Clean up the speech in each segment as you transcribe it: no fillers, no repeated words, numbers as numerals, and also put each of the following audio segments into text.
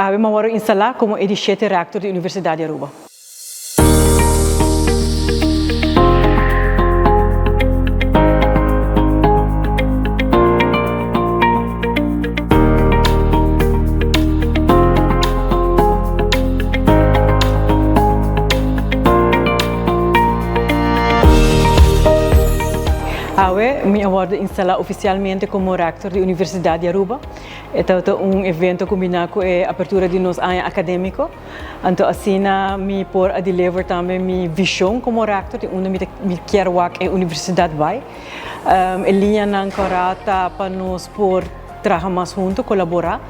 Awe mi a wòrdu instalá komo e di shete rèktor di Universidat di Aruba. Awe mi a wòrdu instalá ofisialmente komo rèktor di Universidat di Aruba. E tabata un evento kombiná ku e apertura di nos aña akadémiko. Anto asina mi por a deliver tambe mi vishon komo rèktor di unda mi ta mi kier wak e universidat bai. E liñanan kòrá ta pa nos por traha mas huntu, kolaborá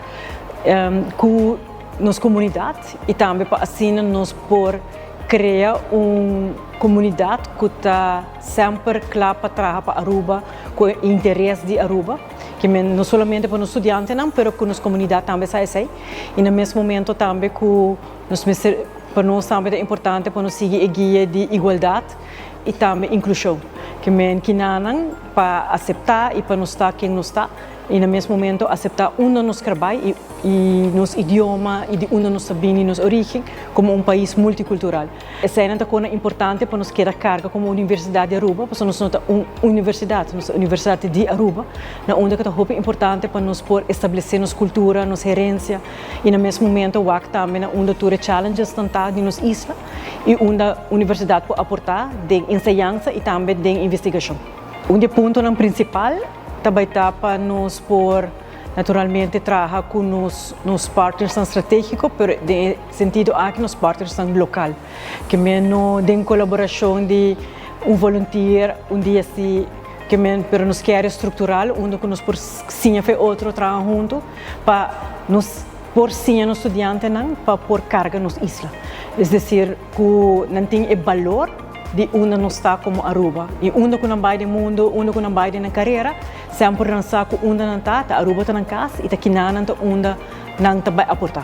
ku nos komunidat i tambe pa asina nos por krea un komunidat ku ta semper kla pa traha pa Aruba ku e interes di Aruba. Ke men no solamente pa nos studiantenan pero ku nos komunidat tambe sa esei. I na mes momento tambe ku nos mester, pa nos tambe ta importante pa nos sigui e guia di igualdat i tambe inklushon. Ke men kinanan pa aseptá i pa nos ta ken nos ta i na mes momento aseptá unda nos ker bai i i nos idioma i di unda nos ta bini, nos origen komo un pais multikultural. Eseinan ta kona importante pa nos keda karga komo Universidat di Aruba, pasobra nos no ta un universidat, nos ta Universidat di Aruba, na unda ku ta hopi importante pa nos por establesé nos kultura, nos herensia i na mes momento wak tambe na unda tur e challengesnan ta di nos isla i unda universidat por aportá den enseñansa i tambe den investigashon. Un di e puntonan prinsipal ta bai ta pa nos por naturalmente traha ku nos nos partnersnan stratégiko, pero den e sentido aki nos partnersnan lokal. Ke men no den kolaborashon di un volunteer un dia si ke men pero nos kier struktural unda ku nos por siña fe otro traha huntu pa nos por siña nos studiantenan pa por karga nos isla. Es desir ku nan tin e balor di unda nos ta komo Aruba i unda ku nan bai den mundu, unda ku nan bai den nan karera semper nan sa ku unda nan ta, ta Aruba ta nan kas i ta kina nan ta unda nan ta bai aportá.